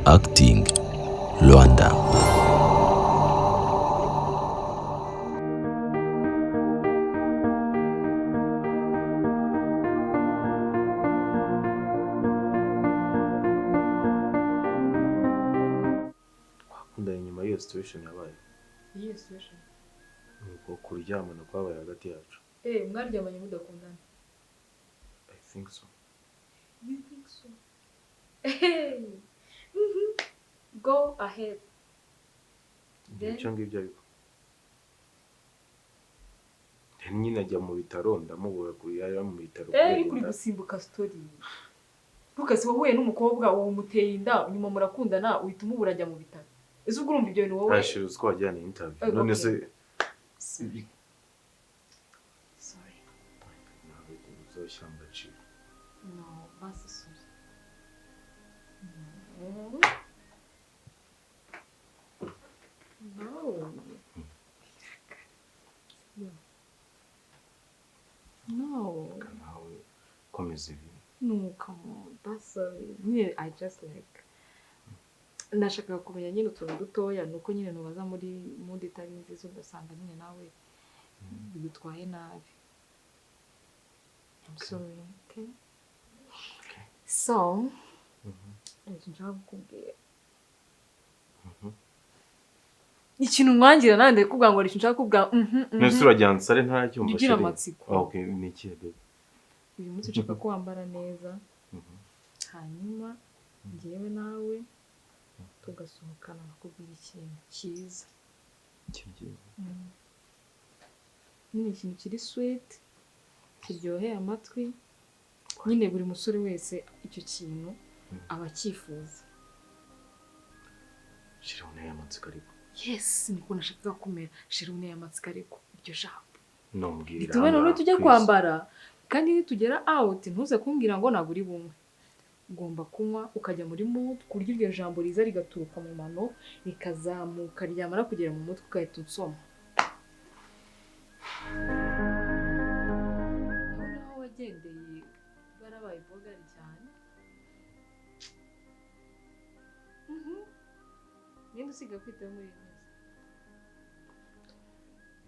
Acting Rwanda. Twakundanye nyuma y'iyo situation yabaye. Iyihe situation? Nuko kuryamana kwabaye hagati yacu. Eh, mwaryamanye mudakundana? I think so. You think so? Hey. Go ahead. Then? Icyo ngibyo, ariko then nyine ajya mu bitaro, ndamubura kuri yari mu bitaro Eh, kubera ariko uri inda. gusimbuka story. Lucas, wahuye n'umukobwa uwo umuteye inda, nyuma murakundana, uhita umubura ajya mu bitaro. Ese ubwo urumva ibyo bintu wowe? Ntashira, uzi ko wajyana interview. Eh, None okay. se Sorry. Ntabwo uzashyira mu gaciro. No, basi sorry. No. No. No. Nawe komeza ibintu. No, come on. That's sorry. Nyine I just like nashakaga kumenya nyine utuntu dutoya, nuko nyine nubaza muri mood itari nziza, ugasanga nyine nawe bigutwaye nabi. I'm sorry, okay? So, hari ikintu nshaka kukubwira. Ikintu mwangira nawe, ndakubwira ngo hari ikintu nshaka kukubwira. None se urajyana nsare ntaracyumva? Jya ugira Chérie? amatsiko. Ah, okay, ni ikihe, babe? Uyu munsi nshaka ko wambara neza, hanyuma njyewe nawe tugasohokana, nkakubwira ikintu cyiza. Ikintu cyiza? Nyine ikintu kiri sweet, kiryoheye amatwi. Nyine buri musore wese icyo kintu aba acyifuza. Shira uneye amatsiko ariko. Yes, niko nashakaga kumera. Shira uneye amatsiko ariko iryo jambo Numbwira. ritume noneho tujya Please. kwambara, kandi nitugera out ntuze kumbwira ngo ntabwo uri bunywe. Ugomba kunywa ukajya muri mood, ku buryo iryo jambo riza rigaturuka mu mano, rikazamuka, ryamara kugera mu mutwe ugahita unsoma. Ndabona aho wagendeye barabaye bogari cyane. Ninde usigaye kwitaho muri iyi minsi?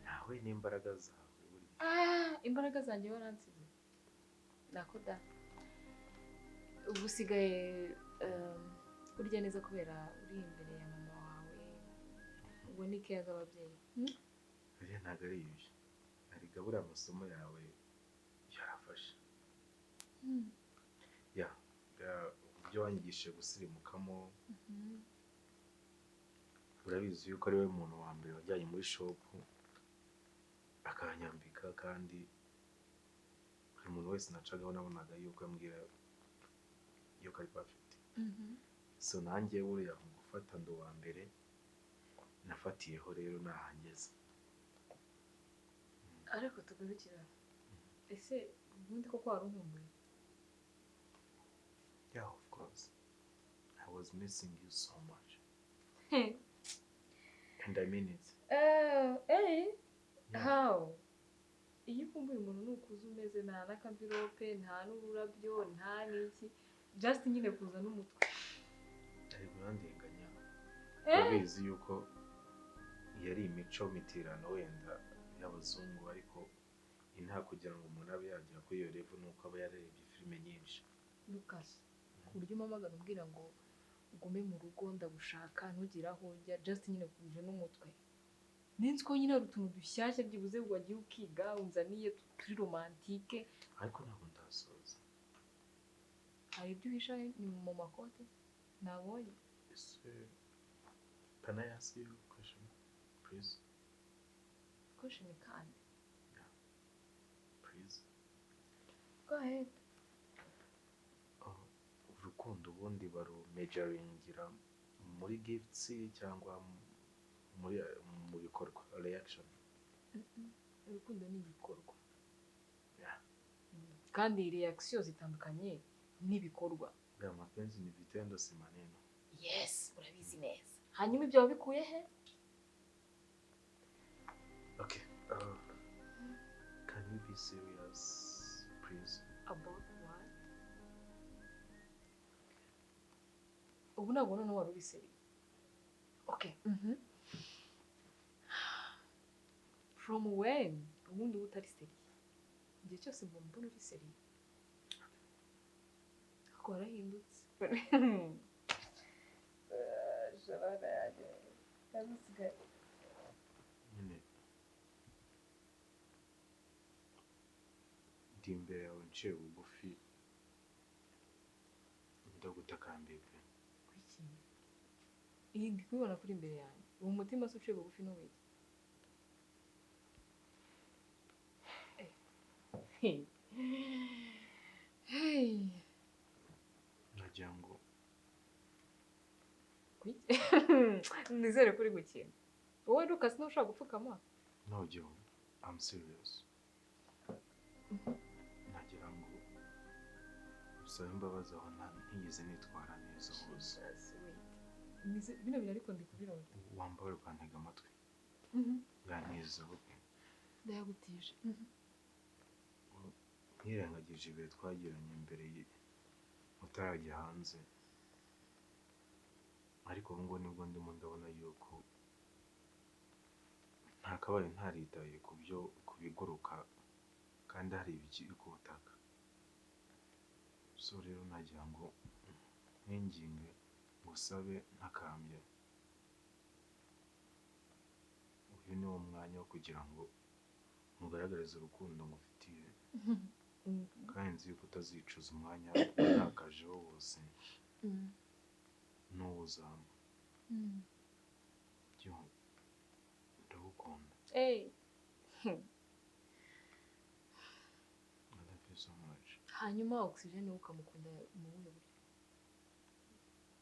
Nawe n'imbaraga zawe burya. Ah, imbaraga zanjye waransize nako da. Ubu usigaye urya neza kubera uri imbere ya mama wawe. Ubwo ni care z'ababyeyi, Buriya ntabwo ari ibyo, arega buriya amasomo yawe yarafashe. Ya, uburyo wanyigishije gusirimukamo. Urabizi yuko ari we muntu wa mbere wajyanye muri shop akanyambika, kandi buri muntu wese nacagaho nabonaga yuko ambwira yuko ari perfect. So nanjye buriya mu gufata ndi uwa mbere nafatiyeho, rero nahangeze. Ariko tugarukira, ese ubundi koko wari unkumbuye? Yeah, of course, I was missing you so much and I mean it. Eh. Yeah. How? Iyo ukumbuye umuntu ni ukuza umeze, nta n'akamvirope, nta n'ururabyo, nta n'iki, just nyine kuza n'umutwe. Ariko urandenganya. Eh? Urabizi yuko yari imico mitirano wenda y'abazungu, ariko inaha kugira ngo umuntu abe yagera kuri iyo level ni uko aba yararebye filime nyinshi. Lucas, ku buryo umpamagara umbwira ngo ugume mu rugo ndagushaka, ntugire aho ujya, just nyine kuje n'umutwe. Ninzi ko nyine hari utuntu dushyashya byibuze wagiye ukiga unzaniye turi romantique. Ariko ntabwo ndasoza. Hari ibyo uhisha ni mu makote nabonye. Ese can I ask you a question, please? Question kandi? Please. Go ahead. Urukundo ubundi barumeasuringira muri gifts cyangwa muri mu bikorwa, reaction? Urukundo ni igikorwa. Yeah. Kandi reaction zitandukanye n'ibikorwa. Ya, mapenzi ni vitendo, si maneno. Yes, urabizi neza. Hanyuma ibyo wabikuye he? Okay, can you be serious, please? About what? Ubu ntabwo noneho wari uri sérieux. Okay. From when ubundi uba utari sérieux? Igihe cyose mbona mbona uri sérieux, ariko warahindutse. Shabana yanjye yagusigaye. Nyine ndi imbere yawe nciye bugufi, ndagutakambiye pe. Kuki iyi ndi kubibona kuri imbere yanjye? Uwo mutima se uciye bugufi n'uwiki? Hey. Hey. Nagira ngo Kuki? Nizere ko uri gukina wowe, Lucas, niba ushobora gupfukama. No Joe, I'm serious. Nagira ngo usabe imbabazi aho ntigeze nitwara neza hose. Jesus, wait. Bino bintu ariko ndi kubirota. Wambaye ukantega amatwi, yantizaho pe. Ndayagutije. Ntirengagije ibihe twagiranye mbere utarajya hanze, ariko ubu ngubu nibwo ndimo ndabona yuko nta kabaye ntaritaye ku byo ku biguruka kandi hari ibikiri ku butaka. So rero nagira ngo nkwinginge, ngusabe ntakambye, uyu ni wo mwanya wo kugira ngo mugaragarize urukundo ngufitiye, kandi nzi yuko utazicuza umwanya watakajeho wose n'uwo uzampa. Yo, ndagukunda. Hey. I love you so much. Hanyuma Oxygen wowe ukamukunda mu buhe buryo?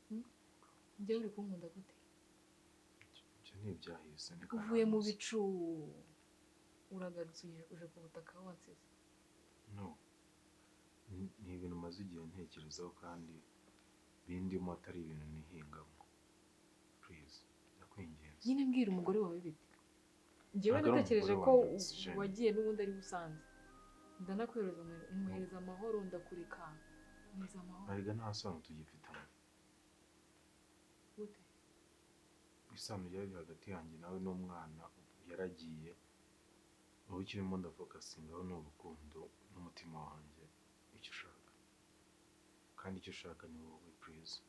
Hmm? Njyewe uri kunkunda gute? Ibyo ni ibyahise, ni Uvuye mu karahanyuze. bicu uragarutse, uje ku butaka aho wansize. No, ni ibintu maze igihe ntekerezaho kandi bindimo, atari ibintu nihingamo. Please, ndakwinginze. Nyine mbwira, umugore wawe bite? Njyewe Ntabwo ari natekereje umugore ko wanjye, Oxygen. wagiye n'ubundi ari busanze, ndanakwereza, nkohereza amahoro, ndakureka nkohereza amahoro. Erega nta sano tugifitanye. Gute? Isano ryari hagati yanjye nawe n'umwana yaragiye. Ubu ikirimo ndafocusingaho ni urukundo n'umutima wanjye, icyo ushaka, kandi icyo ushaka ni wowe, please.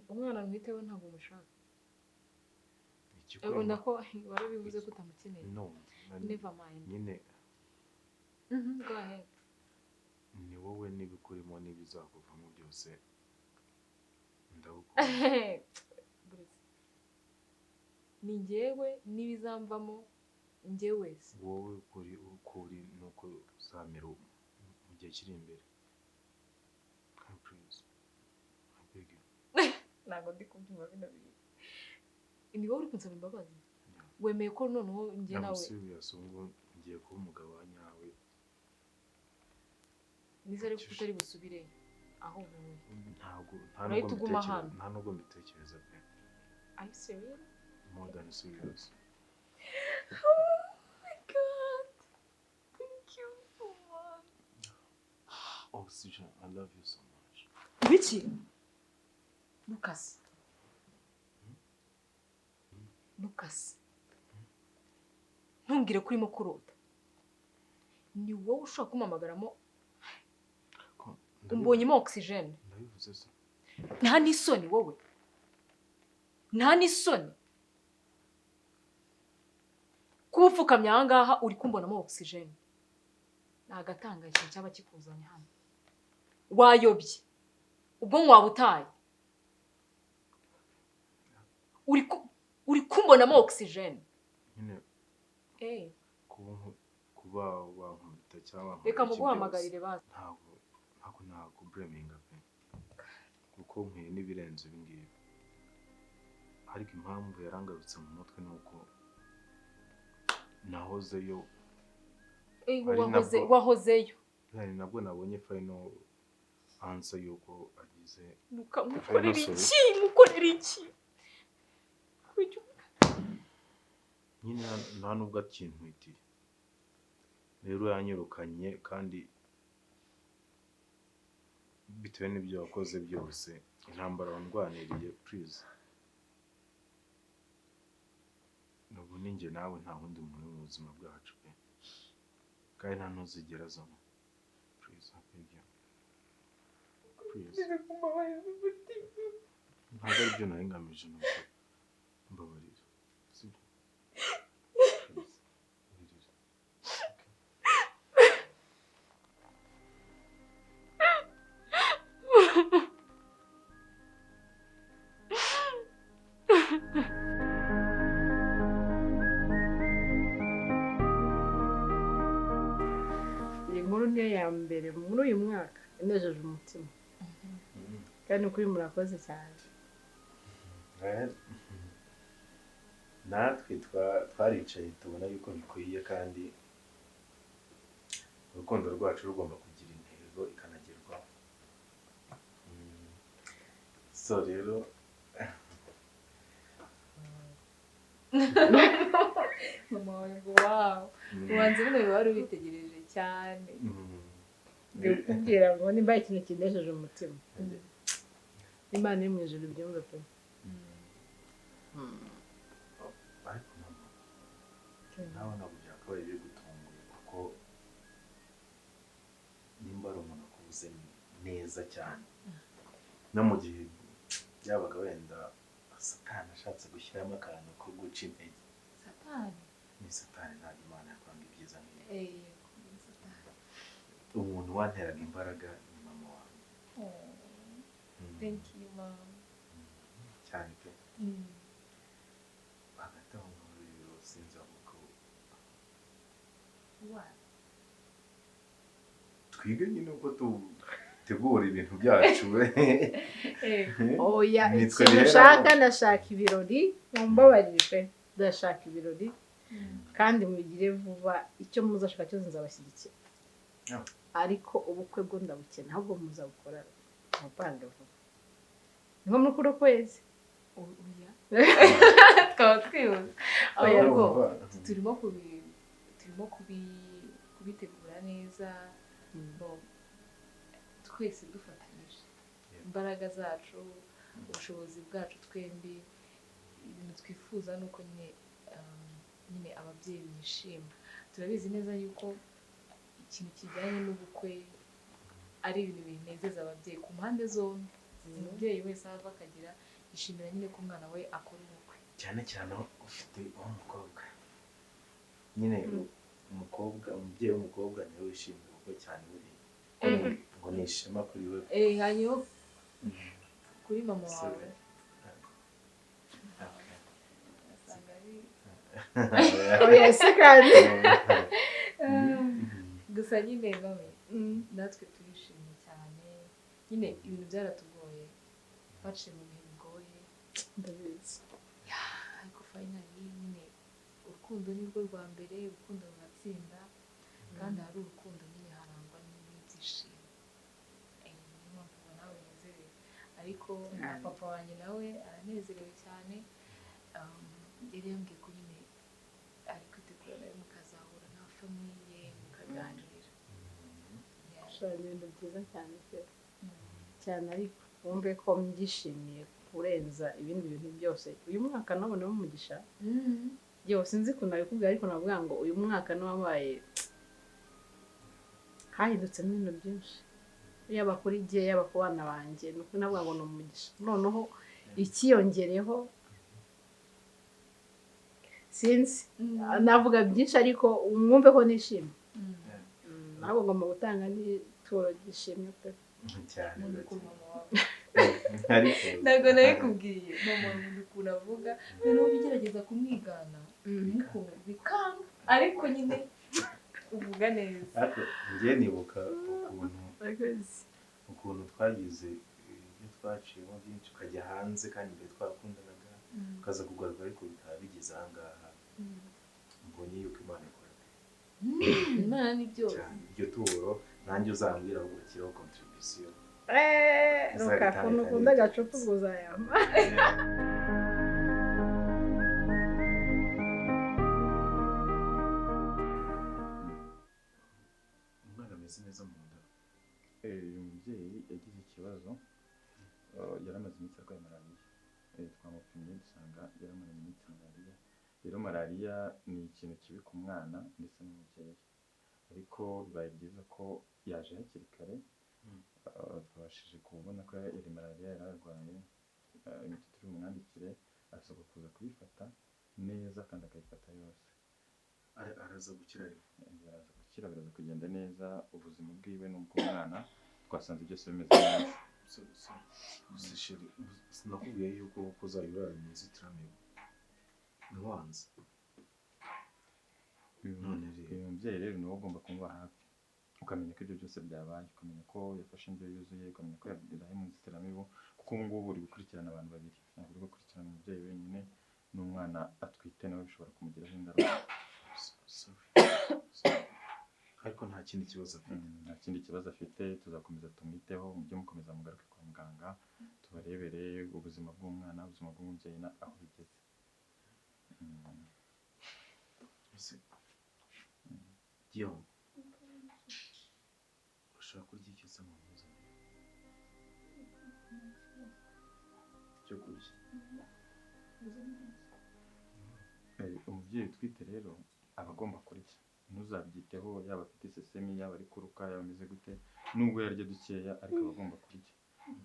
Umwana mwiteho, ntabwo umushaka? Ikikurimo Ubona ko warabivuze ko utamukeneye. No, Never mind. nyine Go ahead. Ni wowe n'ibikurimo n'ibizakuvamo byose, ndagukunda. Buretse. Ni njyewe n'ibizamvamo, njyewe wese? Wowe ukuri uko uri nuko uzamera mu gihe kiri imbere. Kandi please, I beg you. Ntabwo ndi kubyumva bino bintu. Ni wowe uri kunsaba imbabazi? Yeah. Wemeye ko noneho njye I'm nawe serious. Ubu ngubu ngiye kuba umugabo wa nyawe. Nizere ko utari busubire aho uvuye. Ntabwo, nta Urahita nubwo uguma mbitekereza. hano. Nta nubwo mbitekereza pe. Are you serious? More than serious. Oh my God, thank you so much. Oxygen, I love you so much. Biki, Lucas? Lucas, ntumbwire ko urimo kurota. Ni wowe ushobora kumpamagaramo? Ko Umbonyemo Oxygen? Ndabivuze se? Nta n'isoni wowe, nta n'isoni kuba upfukamye aha ngaha uri kumbonamo Oxygen? Ni agatanga ikintu cyaba kikuzanye hano. Wayobye, ubwonko waba utaye. Uri kumbonamo Oxygen? Nyine Eh, kuba wankubita cyangwa wankora Reka iki muguhamagarire byose, bazi. Ntabwo nakublaminga pe, kuko nkwiye n'ibirenze ibi ngibi. Ariko impamvu yarangarutse mu mutwe ni uko nahozeyo. Eh, Ari wahoze nabwo wahozeyo. Hari nabwo nabonye final answer yuko agize Luka, mukorera Final iki? Mukorera iki? Kuki- Nyine nta nubwo akintwitiye rero, yanyirukanye, kandi bitewe n'ibyo wakoze byose. Intambara wandwaniriye, please. Ubu ni njye nawe, nta wundi muntu uri mu buzima bwacu pe, kandi nta n'uzigera azamo. Please, I beg you. Please. Kumbabaza umutima. Ntabwo ari byo nari ngamije, ni uko mbabarira, sibyo? Please, wirira. Okay. Iyi nkuru niyo ya mbere muri uyu mwaka inejeje umutima, kandi ukuri murakoze cyane. Natwe twaricaye tubona yuko bikwiye, kandi urukundo rwacu rugomba kugira intego ikanagerwaho. So rero Mama wawe ngo wow, ubanza bino biba wari ubitegereje cyane. Ndi kukubwira ngo nimba hari ikintu kinejeje umutima, Imana iri mu ijuru ibyumve pe. Ariko mama, nawe ntabwo byakabaye bigutunguye, kuko nimba ari umuntu akubuze neza cyane, no mu gihe byabaga wenda Satani ashatse gushyiramo akantu ko guca intege. Satani? Ni Satani, ntabwo Imana yakwanga ibyiza nk'ibi. Eh, ni Satani. Umuntu wanteraga imbaraga ni mama wanjye. Oh, thank you, mom. Cyane pe. Hagati aho ngaho rero, sinzi ahubwo What? twige nyine uko dutegura ibintu byacu. Oya. Nitwe Ikintu rero. nshaka, ndashaka ibirori, mumbabarire pe, ndashaka ibirori kandi mubigire vuba. Icyo muzashaka cyose nzabashyigikira. Ariko ubukwe bwo ndabukena, ahubwo muzabukora mupange vuba, ni nko muri kuno kwezi. Oya, twaba twihuse. Oya. Ahubwo Urumva? turimo kubitegura neza. Bo, twese dufatanyije imbaraga zacu, ubushobozi bwacu twembi, ibintu twifuza ni uko nyine ababyeyi bishima. Turabizi neza yuko ikintu kijyanye n'ubukwe ari ibintu binezeza ababyeyi ku mpande zombi. Umubyeyi wese aho ava akagera yishimira nyine ko umwana we akora ubukwe. Cyane cyane aho ufite uw'umukobwa nyine, umukobwa, umubyeyi w'umukobwa niwe wishimira ubukwe cyane buriya, ngo ni ishema kuri we. Eh, hanyuma kuri mama wawe asanga ari Oya se kandi. Gusa nyine mami, natwe turishimye cyane nyine. Ibintu byaratugoye, twaciye mu bihe bigoye. Ndabizi. Ariko finally nyine urukundo ni rwo rwa mbere, urukundo ruratsinda, kandi ahari urukundo nyine harangwa n'ibyishimo. Niyo mpamvu ubona nawe unezerewe, ariko na papa wanjye nawe aranezerewe cyane. Yari yambwiye ko nyine ari kwitegura nawe mukazahura na famille mukaganira. Yeah. Sha, ni ibintu byiza cyane pe, cyane, ariko wumve ko mbyishimiye kurenza ibindi bintu byose. Uyu mwaka nabonemo umugisha. Yewe, sinzi ukuntu nabikubwira, ariko navuga ngo uyu mwaka niwabaye hahindutsemo ibintu byinshi, yaba kuri jye, yaba ku bana banjye. Ni ukuri navuga ngo ni umugisha. Noneho ikiyongereho, sinzi, navuga byinshi, ariko mwumve ko nishimye. Ahubwo ngomba gutanga n'ituro ry'ishimwe pe. Cyane. Nkunda ukuntu mama wawe Ariko ntabwo nabikubwiye, mama nkunda ukuntu avuga. Noneho ujya ugerageza kumwigana n'ukuntu bikanga, ariko nyine uvuga neza. Ariko njye nibuka ukuntu twagize ibyo twaciyemo byinshi, ukajya hanze kandi mbere twarakundanaga, ukaza kugaruka, ariko bikaba bigeze aha ngaha. Mbonye yuko Imana ikora pe. Imana ni byose. Cyane. Iryo turo nanjye uzambwira ahubwo ushyireho contribution. Ruka, ukuntu ukunda agacupa, ubwo uzayampa. Umwana ameze neza mu nda? Uyu mubyeyi yagize ikibazo, yari muganga, yaramaranye iminsi malariya. Rero malariya ni ikintu kibi ku mwana ndetse n'umubyeyi, ariko bibaye byiza ko yaje hakiri kare. Twabashije kubona ko yari malariya yari arwaye. Imiti turi bumwandikire asabwa kuza kuyifata neza kandi akayifata yose. Araza gukira ariko? Biraza gukira, biraza kugenda neza. Ubuzima bwiwe n'ubw'umwana twasanze byose bimeze neza. Gusa chéri, sinakubwiye yuko uzajya urara mu nzitiramibu ntiwanze? None rero Uyu mubyeyi rero niwe ugomba kumuba hafi, ukamenya ko ibyo byose byabaye, ukamenya ko yafashe indyo yuzuye, ukamenya ko yaraye mu nzitiramibu, kuko ubu ngubu uri gukurikirana abantu babiri, ntabwo uri gukurikirana umubyeyi wenyine, n'umwana atwite nawe bishobora kumugiraho ingaruka. Sorry. Ariko nta kindi kibazo afite? Nta kindi kibazo afite, tuzakomeza tumwiteho. Mujye mukomeza mugaruke kwa muganga tubarebere ubuzima bw'umwana, ubuzima bw'umubyeyi na aho bigeze. Ese Giyo, ushaka kurya iki se ngo nkuzanire icyo kurya? Umubyeyi utwite rero aba agomba kurya, ntuzabyiteho, yaba afite isesemi, yaba ari kuruka, yaba ameze gute, nubwo yarya dukeya ariko aba agomba kurya.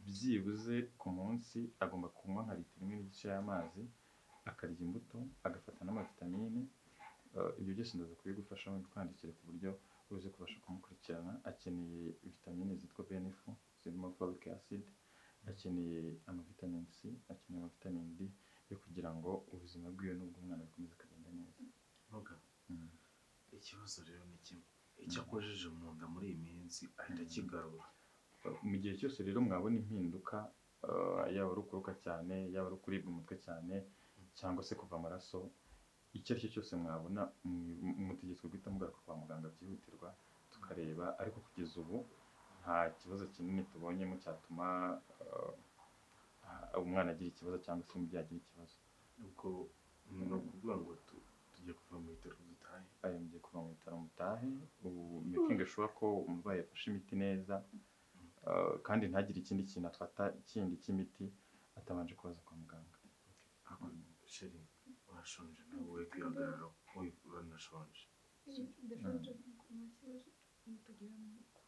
Byibuze ku munsi agomba kunywa nka litiro 1.5 y'amazi, akarya imbuto, agafata n'amavitamine. Ibyo byose ndaza kubigufashamo bikwandikire ku buryo uze kubasha kumukurikirana. Akeneye vitamine zitwa BNF zirimo folic acid, akeneye amavitamine C, akeneye amavitamine D yo kugira ngo ubuzima bwiwe n'ubw'umwana bukomeze kugenda neza. Muga, ikibazo rero ni kimwe: icyo akojeje mu nda muri iyi minsi ahita akigarura. Mu gihe cyose rero mwabona impinduka, yaba ari ukuruka cyane, yaba ari ukuribwa umutwe cyane, cyangwa se kuva amaraso, icyo ari cyo cyose mwabona, mutegetswe guhita mugaruka kwa muganga byihutirwa tukareba. Ariko kugeza ubu nta kibazo kinini tubonyemo cyatuma umwana agira ikibazo cyangwa se umubyeyi agira ikibazo. Ubwo ni ukuvuga ngo tujya kuva mu bitaro dutahe? Ayo, mugiye kuva mu bitaro mutahe. Ubu making sure ko umurwayi yafashe imiti neza, kandi ntagire ikindi kintu afata kindi cy'imiti atabanje kubaza kwa muganga. Ariko chéri, urashonje nawe, wowe kwihagararaho, wowe uranashonje. Ndashonje ariko nta kibazo, nitugera mu rugo.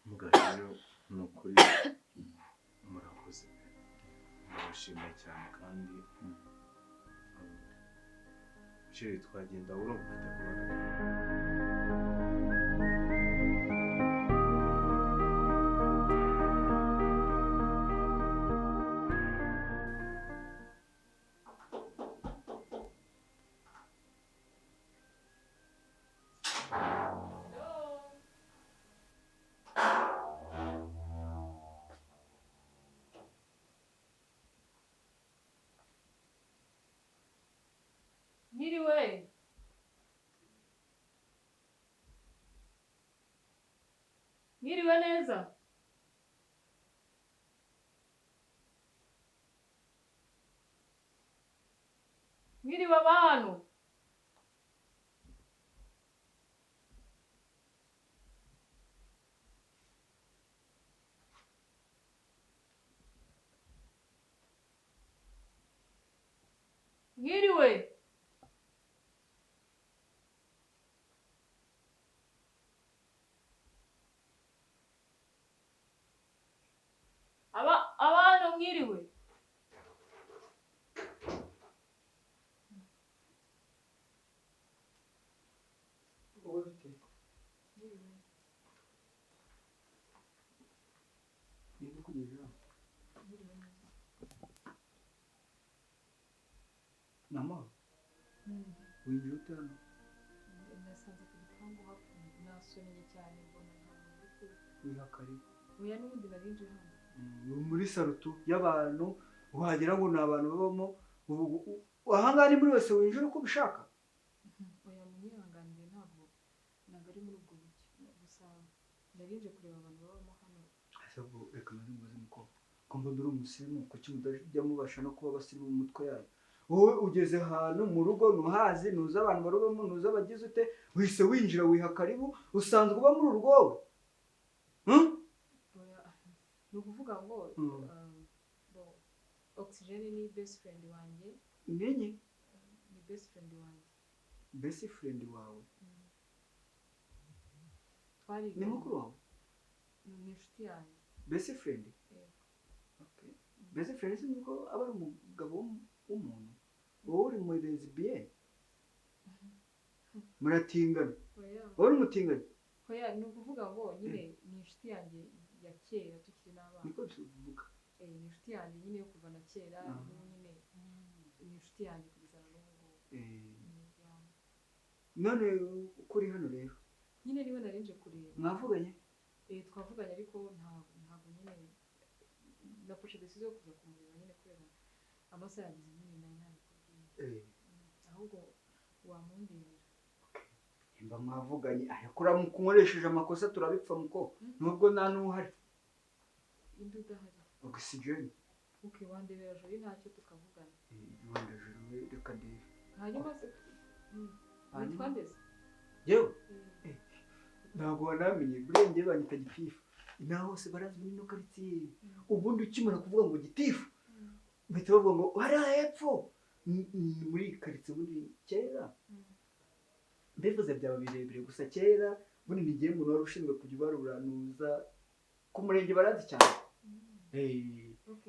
Muga, rero ni ukuri murakoze pe, ndabashimiye cyane. Kandi chéri, twagenda, urumva ufite akabaraga. Mwiriwe. Mwiriwe neza. Mwiriwe abantu. Mwiriwe. Aba abantu mwiriwe. Wowe bite? Mwiriwe. Ninde ukugejeje hano? Mwiriwe neza. Ni amahoro? Winjiye ute hano? Nasanze ku gipangu hafunze, nasonnye cyane mbona nta muntu uri kuri. Wiha karibu. Oya, n'ubundi nari nje hano. Uri muri sarutu y'abantu wagira ngo ni abantu babamo. Ahangaha ni muri wese winjira uko ubishaka? Oya, munyihanganire, ntabwo ari muri ubwo buryo, gusa nari nje kureba abantu babamo hano. Ese ubwo reka maze mubaze, mukobwa, ko mbona uri umusirimu, kuki mudajya mubasha no kuba abasirimu mu mutwe yanyu? Wowe ugeze ahantu mu rugo ntuhazi, ntuzi abantu barubamo, ntuzi abagize ute, wihise winjira wiha karibu. Usanzwe uba muri uru wowe? Hmm? Oya, ni ukuvuga ngo bo, Oxygen ni best friend wanjye. Nenye? Ni best friend wanjye. Best friend wawe? Twariganye. Ni mukuru wawe? Ni inshuti yanjye. Best friend? Yego. Okay. Best friend sinzi ko aba ari umugabo w'umuntu. Wowe uri muri lesbienne? Muratingana? Oya. Wowe uri umutinganyi? Oya, ni ukuvuga ngo nyine ni inshuti yanjye ya kera tukiri n'abana. Niko bivuga. Ni inshuti yanjye nyine yo kuva na kera, n'ubu nyine ni inshuti yanjye kugeza na n'ubu ngubu. Yeah. None uko uri hano rero? Nyine niwe narinje kureba. Mwavuganye? Twavuganye ariko ntabwo nyine nafashe decision yo kuza kumureba nyine kubera amasaha yageze nyine nari nabikubwiye. Ahubwo wamundebera. Nimba mwavuganye ariko uramukoresheje amakosa turabipfa muko nubwo nta n'uhari. Indi udahari. Oxygen. Okay, wandebera Jolie ntacyo tukavugana. Wenda Jolie reka ndebe. Hanyuma se witwa nde se? Yewe ntabwo wanamenye buriya njyewe banyita gitifu. Inaha hose barazi muri ino karitsiye. Ubundi ukimara kuvuga ngo gitifu bahita bavuga ngo hariya hepfo muri iyi karitsiye. Ubundi kera mbivuze byaba birebire gusa kera ubundi ni njyewe umuntu wari ushinzwe kujya ubaruranuza ku murenge barazi cyane.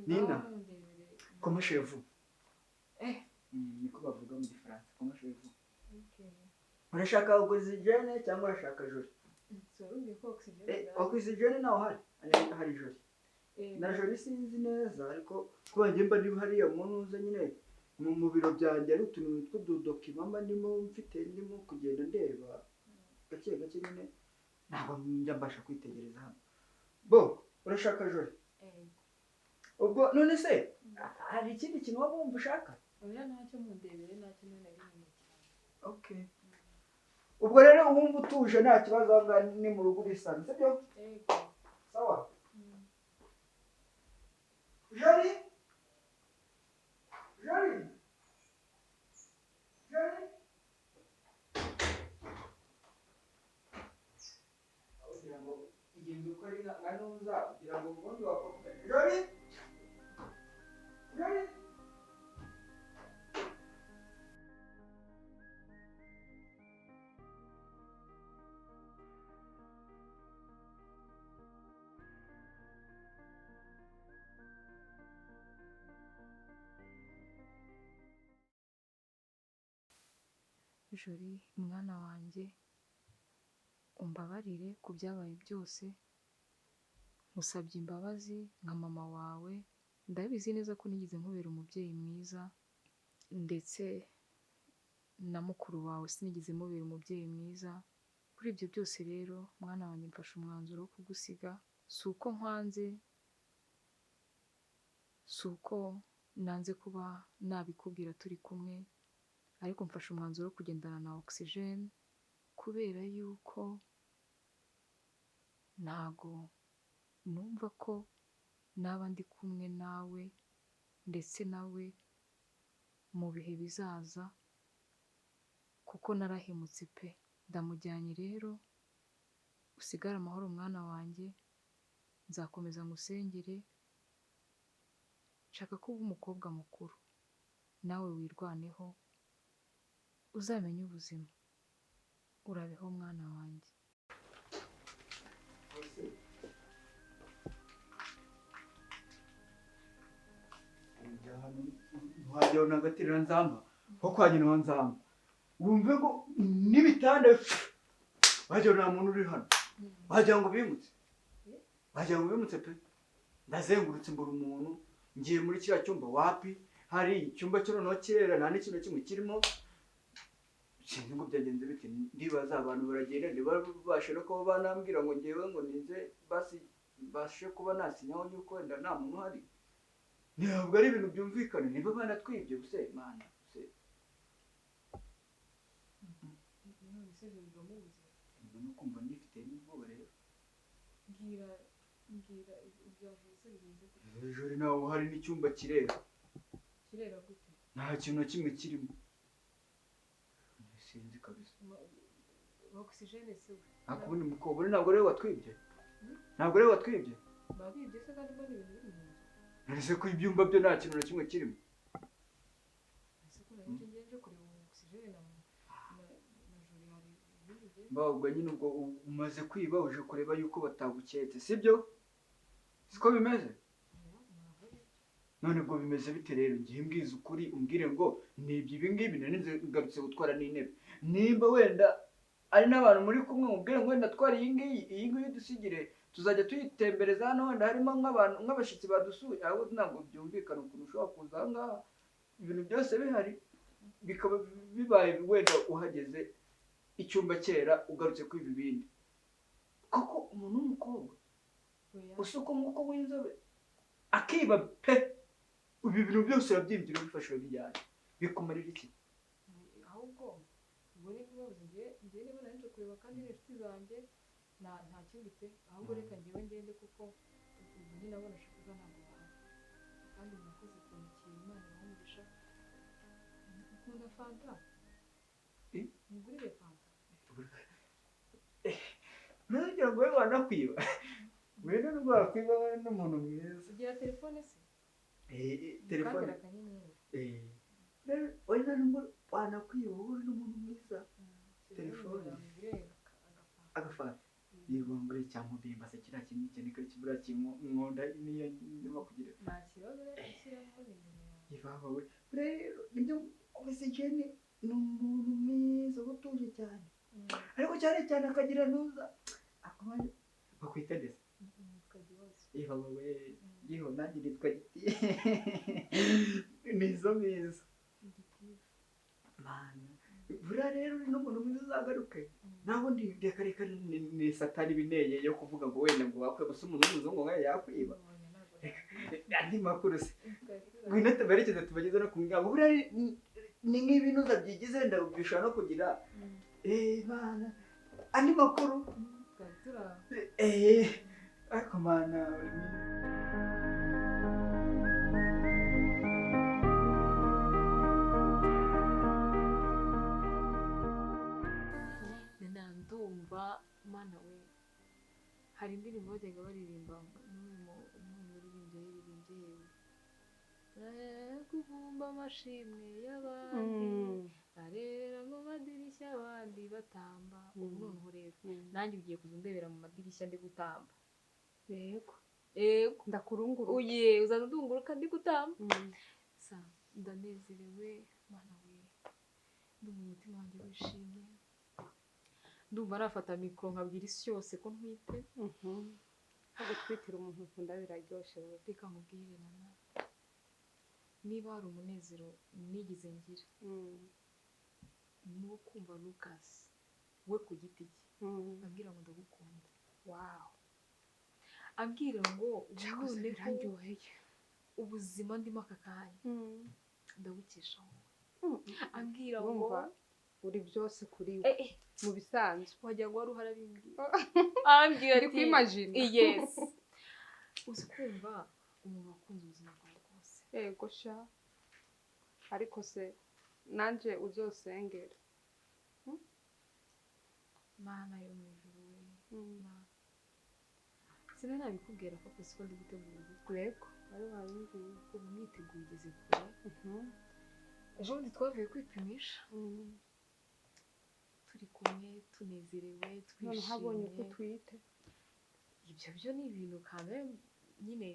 Nina comment chez vous? Niko bavuga mu Gifaransa, comment chez vous? Urashaka oxygène cyangwa urashaka Jolie? Oxygène naho hari Jolie. Na Jolie sinzi neza ariko kuba njye mba ndi hariya mu ntuza nyine mu biro byanjye ari utuntu tw'ududokima mba ndimo mfite ndimo kugenda ndeba gake gake nyine ntabwo njya mbasha kwitegereza hano. Bo urashaka Jolie? Ubwo none se hari ikindi kintu waba wumva ushaka? Oya ntacyo mundebere ntacyo none ari nyine cyane. Okay. Ubwo rero wumva utuje nta kibazo aho ngaho ni mu rugo urisanze, sibyo? Yego. Sawa. Jolie? Jolie? Jolie? Kugira ngo igenda uko ari nka nuza kugira ngo ubundi wakomeza. Jolie? Jolie? Jolie mwana wanjye umbabarire ku byabaye byose, nkusabye imbabazi nka mama wawe, ndabizi neza ko nigeze nkubera umubyeyi mwiza ndetse na mukuru wawe sinigeze mubera umubyeyi mwiza. Kuri ibyo byose rero mwana wanjye mfashe umwanzuro wo kugusiga, si uko nkwanze, si uko nanze kuba nabikubwira turi kumwe, ariko mfashe umwanzuro wo kugendana na Oxygen kubera yuko ntago numva ko naba ndi kumwe nawe ndetse nawe mu bihe bizaza kuko narahemutse pe. Ndamujyanye rero usigare amahoro mwana wanjye, nzakomeza ngusengere, nshaka ko uba umukobwa mukuru nawe wirwaneho uzamenye ubuzima, urabeho mwana wanjye. Wajya unagatirira nzamba ko kwa nyina nzamba wumve ngo n'ibitanda wajya nta muntu uri hano, wagira ngo bimutse, wagira ngo bimutse pe. Ndazengurutse mbura umuntu, ngiye muri kiriya cyumba wapi, hari icyumba cyo noneho kirera nta n'ikintu kimwe kirimo. Sinzi ngo byagenze bite, ndibaza abantu baragenda ntibabashe no kuba banambwira ngo ngewe ngo nize basi bashe kuba nasinyaho yuko wenda nta muntu uhari. Ntabwo ari ibintu byumvikana niba banatwibye buse mana buse. None se Jolie uramuzi? Ndimo no kumva nifite n'ubwoba rero. Mbwira mbwira ibya Jolie se bigenze gute? Jolie nawe uhari n'icyumba kirera. Kirera gute? Nta kintu na kimwe kirimo. Sinzi kabisa. Oxygen se we? Ariko ubundi mukobwa ntabwo ariwe watwibye? Ntabwo ariwe watwibye? Babibye se kandi mbona ibintu biri mu nzu? None se ko ibyumba byo nta kintu na kimwe kirimo? Ese ko nari nje nje kureba oxygène na Jolie, hari ibindi bigiye? Ubwo nyine ubwo umaze kwiba, uje kureba yuko bataguketse, sibyo? Siko bimeze? Oya, ntabwo ari byo. None ubwo bimeze bite rero? Ngiye mbwiza ukuri, umbwire ngo nibyo ibi ngibi, nari ngarutse gutwara n'intebe. Nimba wenda ari n'abantu muri kumwe, mubwire ngo wenda twara iyi ngiyi, iyi ngiyi dusigire, tuzajya tuyitembereza hano, wenda harimo nk'abantu, nk'abashyitsi badusuye. Ahubwo ntabwo byumvikana ukuntu ushobora kuza aha ngaha ibintu byose bihari, bikaba bibaye wenda uhageze icyumba cyera, ugarutse kwiba ibindi. Koko umuntu w'umukobwa Oya. usuka nk'uko w'inzobe akiba pe! Ibi bintu byose urabyibwira, ubifashe, urabijyana, bikumarira iki? Ahubwo ubwo ni ibibazo. Ngiye niba nari nje kureba kandi ni inshuti zanjye, nta kindi pe. Ahubwo reka ngewe ngende, kuko ubu nyine abo nashakaga ntabwo bahari. Kandi murakoze kunyakira, Imana ibahe umugisha. Ukunda fanta? Eh? Mugurire fanta. Ntugira ngo wowe wanakwiba, wenda nubwo wakwiba, wowe n'umuntu mwiza. Ugira telefone se? Telefone. Mukandira akanyenyeri. Rero wenda nubwo wanakwiba, wowe uri n'umuntu mwiza. Telefone. Mugurire agafanta. Agafanta, yego, ngure cyangwa bimba se kiriya kintu cyane ko kibura kimwonda niyo ndimo kugira. Nta kibazo, reka shyiramo nimero yawe. Ibaba we, rero nibyo, oxygène ni umuntu mwiza uba utuje cyane, ariko cyane cyane akagira nuza akaba bakwita ndetse. Nitwa Gihozo. Ibaba we, yewe nanjye nitwa Giti, ni izo mwiza. Gitifu. Mana, buriya rero uri n'umuntu mwiza, uzagaruke. Naho ndi reka reka, ni satani bineye yo kuvuga ngo wenda ngo wakwiba gusa. Umuntu w'umuzungu nkawe yakwiba? Oya, ntabwo. Andi makuru se? Ngwino tuberekeze, tubageze no ku ngabo. Buriya ni nk'ibinuza byigize wenda bishobora no kugira. Mana, andi makuru? Twari turi aho. Ariko mana, uri mwiza. Nana, ndumva mana we, hari indirimbo bajyaga baririmba n'uyu muririmbyi yayiririmbye, yewe, kuvumba amashimwe y'abandi, arebera mu madirishya abandi batamba. Ubu noneho rero nanjye ugiye kuza undebera mu madirishya ndi gutamba. Yego. Yego. Ndakurunguru. Uye uzaza ndunguruka ndi gutamba. Sa ndanezerewe, mana we, ndumva umutima wanjye wishimye, ndumva nafata mikoro nkabwira isi yose ko ntwite. Nko gutwitira umuntu ukunda biraryoshye we. Reka nkubwire nana, niba hari umunezero nigeze ngira, ni uwo kumva Lucas we ku giti cye ambwira ngo ndagukunda, ambwira ngo ubu Cyakoze noneho biraryoheye. ubuzima ndimo aka kanya ndabukesha wowe, ambwira ngo Urumva uri byose kuri we mu bisanzwe. Wagira ngo wari uhari abimbwira, ambwira Ndi ati kwimagina. Yes, uzi kumva umuntu wakunze ubuzima bwawe bwose? Yego sha, ariko se nanjye uzosengera. Mana yo mu ijuru we! Sinari nabikubwira ko siko ndi gutegura ubukwe. Yego, wari wabimbwiye. Ubu myiteguro igeze kure. Ejo bundi twavuye kwipimisha, turi kumwe, tunezerewe, Noneho abonye ko twishimye. utwite. Ibyo byo ni ibintu kamere nyine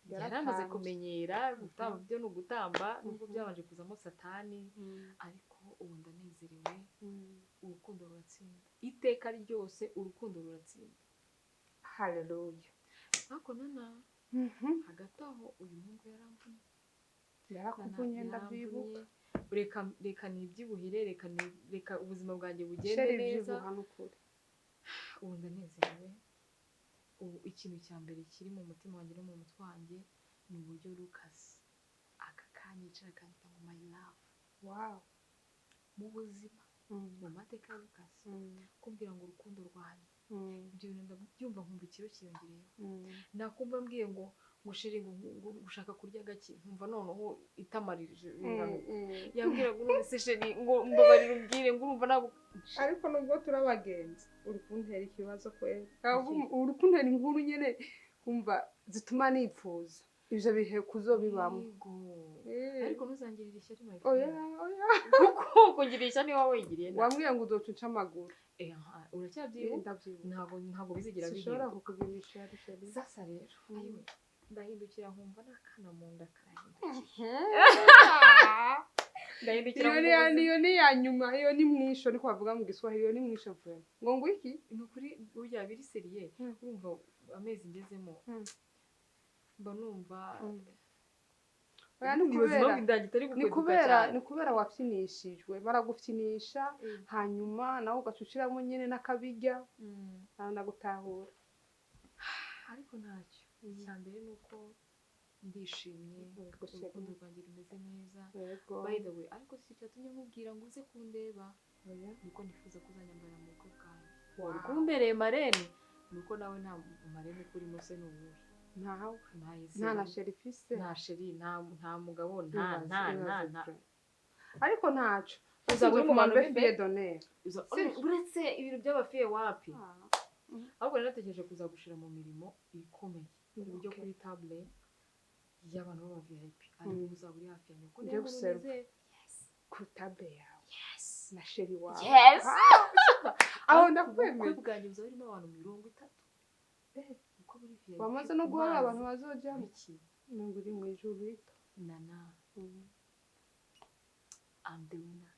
yari amaze Yaratambye. kumenyera. Gutamba byo ni ugutamba, nubwo byabanje kuzamo satani, ariko ubu ndanezerewe. Urukundo ruratsinda iteka ryose, urukundo ruratsinda. Haleluya. Ariko nana, hagati aho uyu muhungu yaramvunye. Yarakuvunye, ndabyibuka. Reka reka nibyibuhire, reka ubuzima bwanjye bugende Chéri, neza. byibuha n'ukuri. Ubu ndanezerewe. Ubu ikintu cya mbere kiri mu mutima wanjye no mu mutwe wanjye ni uburyo Lucas aka kanya yicara akanyita ngo my love. Mu buzima, mu mateka ya Lucas, kumbwira ngo urukundo rwanjye, ibyo bintu ndabyumva nkumva ikiro cyiyongereyeho. Nakumva mbwiye ngo chéri, ngo ushaka kurya gake, nkumva noneho itamarije ringana uko. Yambwira ngo none se chéri, ngo mbabarira umbwire ngo urumva ntabwo. Ariko nubwo turi abagenzi, uri kuntera ikibazo kwera. Ahubwo uri kuntera inkuru nyine kumva zituma nipfuza. Ivyo bihe kuzobibamo. Yego. Ariko ntuzangirire ishyari, my Oya. friend. Oya. Kuko kungirira ishyari niba wigiriye nabi. Wambwiye ngo uzoca unca amaguru. Aha, uracyabyibuka? Ndabyibuka. Ntabwo bizigera Sinshobora bihinduka. kukugira ishyari, chéri. Sasa rero, ayiwe, ndahindukira nkumva n'akana mu nda karahindukiye, ndahindukira Iyo ni nkumva iyo ni ya nyuma, iyo ni mwisho, niko bavuga mu Giswahili, iyo ni mwisho vraiment. Ngo iki? Ni ukuri burya biri sérieux. Urumva amezi ngezemo, mba numva Oya, ni nibaza kubera impamvu inda itari ni gukweduka kubera cyane. Ni kubera wapfinishijwe, baragupfinisha, hanyuma nawe ugaca ushiramo nyine n'akabirya. Nagutahura. Ariko ntacyo, icya mbere ni uko ndishimye, urukundo rwanjye rumeze neza. By the way, ariko si cyatumye nkubwira ngo uze kundeba, Oya. nuko nifuza ko uzanyambara mu bukwe bwanjye. Wari kumbereye marraine, nuko nawe nta marraine kurimo se ni uwuhe? Ntawe. Ntahe se? Nta na chéri fise. Nta chéri, nta mugabo, nta nta nta nta. Ariko ntaco. Uzaba uri mu bantu b'imbere. Fille d'honneur. Uretse ibintu by'abafiye, wapi. Ahubwo rero natekereje kuzagushira mu mirimo ikomeye, ku buryo kuri table y'abantu b'aba VIP ariko uzaba uri hafi yanjye, kuko Ngiye niba umuntu guserva. umeze Ku table yawe na chéri wawe. Yes. Aho Ariko ndakwemeye. ubukwe bwanjye buzaba burimo abantu 30. Uko buri VIP Wamaze no guhora umazi. abantu bazojyamo. Biki? Nubwo uri mu ijuru rito. Nana, I'm the winner.